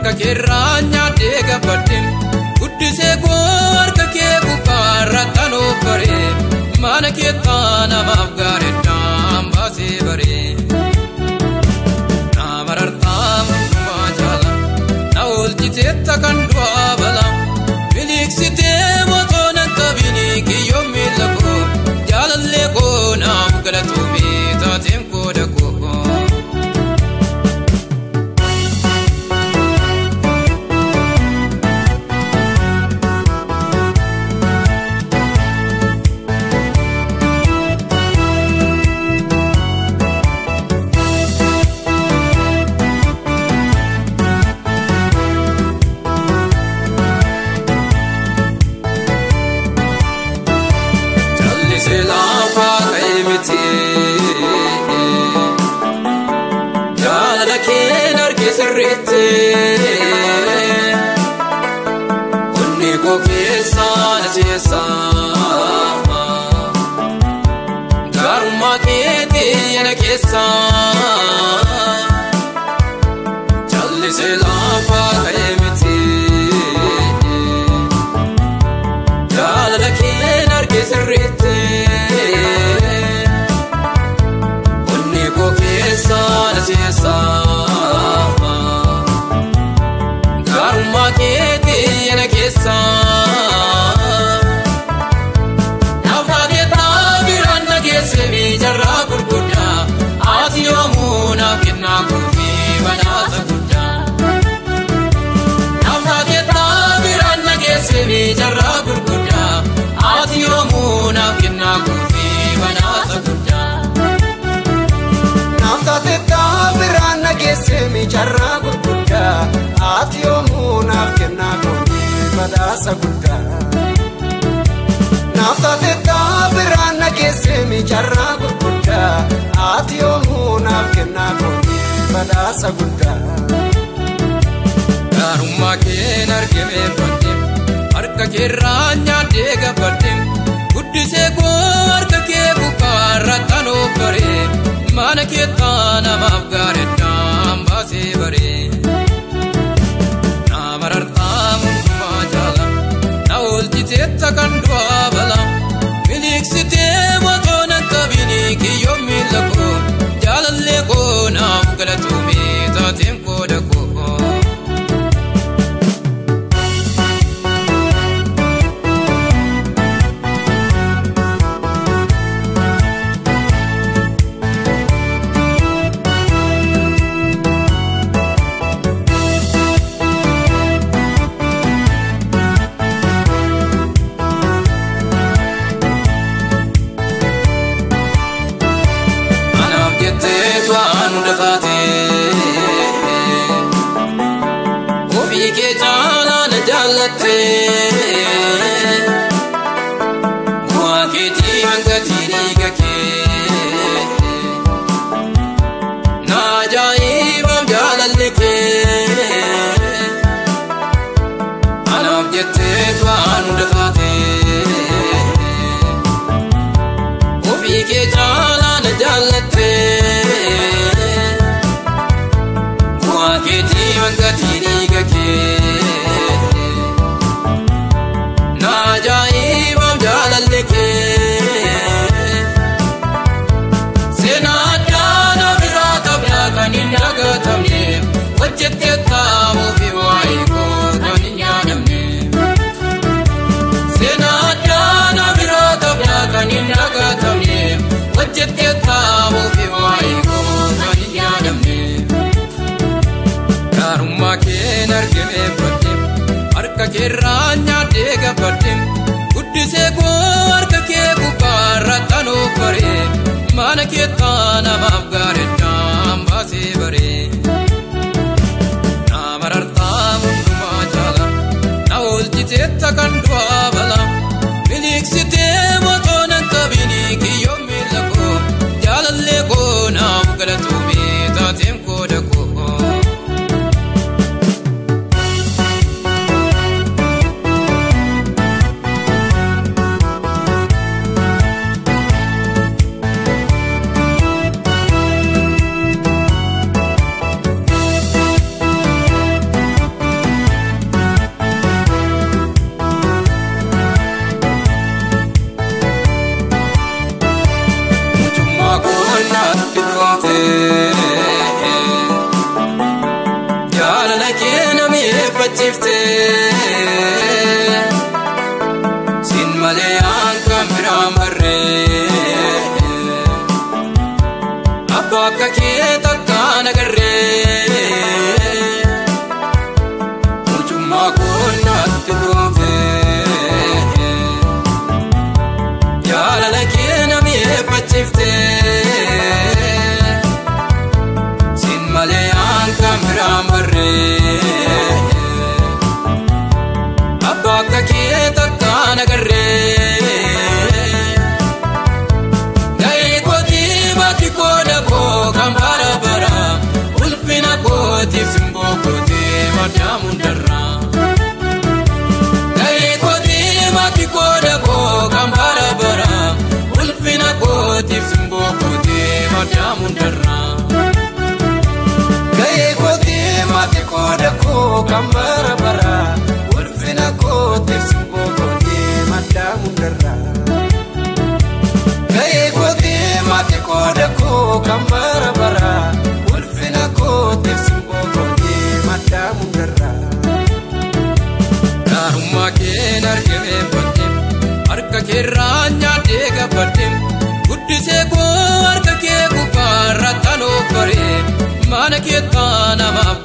Harka keerraa nyaadhee gabbadhe guddisee koo harka kee gubbaarra tanuu baree mana keettaa namaaf gaariidhaan baasee baree. Na marartaa hundumaa jaala na oolchiteetta kan du'aa balaa miliqsitee otoo nan qabini kiyyoo miila koo jaalallee koo naaf galatoomii taateen qooda koo. Jaalala keen arge sirriitti onni koo keessaa na ceessa gaarummaa keetii na keessa jallisee lafaa ka'ee miti jaalala keen arge sirriitti. Gaarummaa keetii na keessa naaf taateetaa biraan na geesse miijarraa gurguddaa ati yoomuu naaf kennaa kuufii badhaasa guddaa. Naaf taateetaa biraan na geesse miijarraa gurguddaa ati yoomuu naaf kennaa kuufii badhaasa guddaa. Naaf taateetaa biraan na geesse miijarraa gurguddaa ati yoomuu naaf kennaa kooti badhaasa guddaa. Naaf taateetaa biraan na geesse miijarraa gurguddaa ati yoomuu naaf kennaa kooti badhaasa guddaa. Gaarummaa keen argame fadhe harka keerraa nyaadhee gabbadhe guddisee koo harka kee gubbaarra tanuu baree. Mana keettaa namaaf gaariidhaan baasee baree. Na marartaa hundumaa jaala na oolchiteetta kan du'aa balaa miliqsitee otoo nan qabini kiyyoo miila koo jaalallee koo naaf galatoomii taateen qooda koo. Ofii kee caalaa na jaallatte bu'aa keetii hangatii dhiiga kee na ajaa'ibaaf jaalalli kee anaaf jettee waan hunda taate ofii kee caalaa na jaallatte. Keetii hangatii dhiiga kee na ajaa'ibaaf jaalalli kee seenaa addaa na biraa qabdaa kan hin dagatamne hojjettee taamuufi waa'ee koo kan hin yaadamne seenaa addaa na biraa qabdaa kan hin dagatamne hojjettee taamuufi waa'ee koo kan hin yaadamne. Gaarummaa keen argame fadhe harka keerraa nyaadhee gabbadhe guddisee koo harka kee gubbaarra tanuu baree mana keettaa namaaf gaariidhaan baasee baree. Na marartaa hundumaa jaala na oolchiteetta kan du'aa balaa miliqsitee otoo nan qabini kiyyoo miila koo jaalallee koo naaf galatoomii taateen qooda koo. Sin malee aan kan biraan barree. Abbaa akka kee takkaan agarree. Mucummaa koo natti dhuunfee. Jaalala kee na mi'eeffachiiftee. Sin malee aan kan biraan barree. Abbaa akka kee takkaan agarree. Ga'ee kootii baati kooda koo kan bara bara. Ulfina kootiif simboo kootii madaamuun darraa. Ga'ee kootii baati kooda koo kan bara bara. Ulfina kootiif simboo kootii madaamuun darraa. Ga'ee kootii maatii qooda koo kan bara bara. Ulfina kootiif simboo kootii madaamuun darraa. Ga'ee kootii maatii qooda koo kan bara bara. Ulfina kootiif simboo kootii madaamuun darraa. Gaarummaa keen argame badde, harka keerraa nyaadhee gabbadde, guddisee koo harka kee gubbaarra tanoo bare, mana kee taanamaaf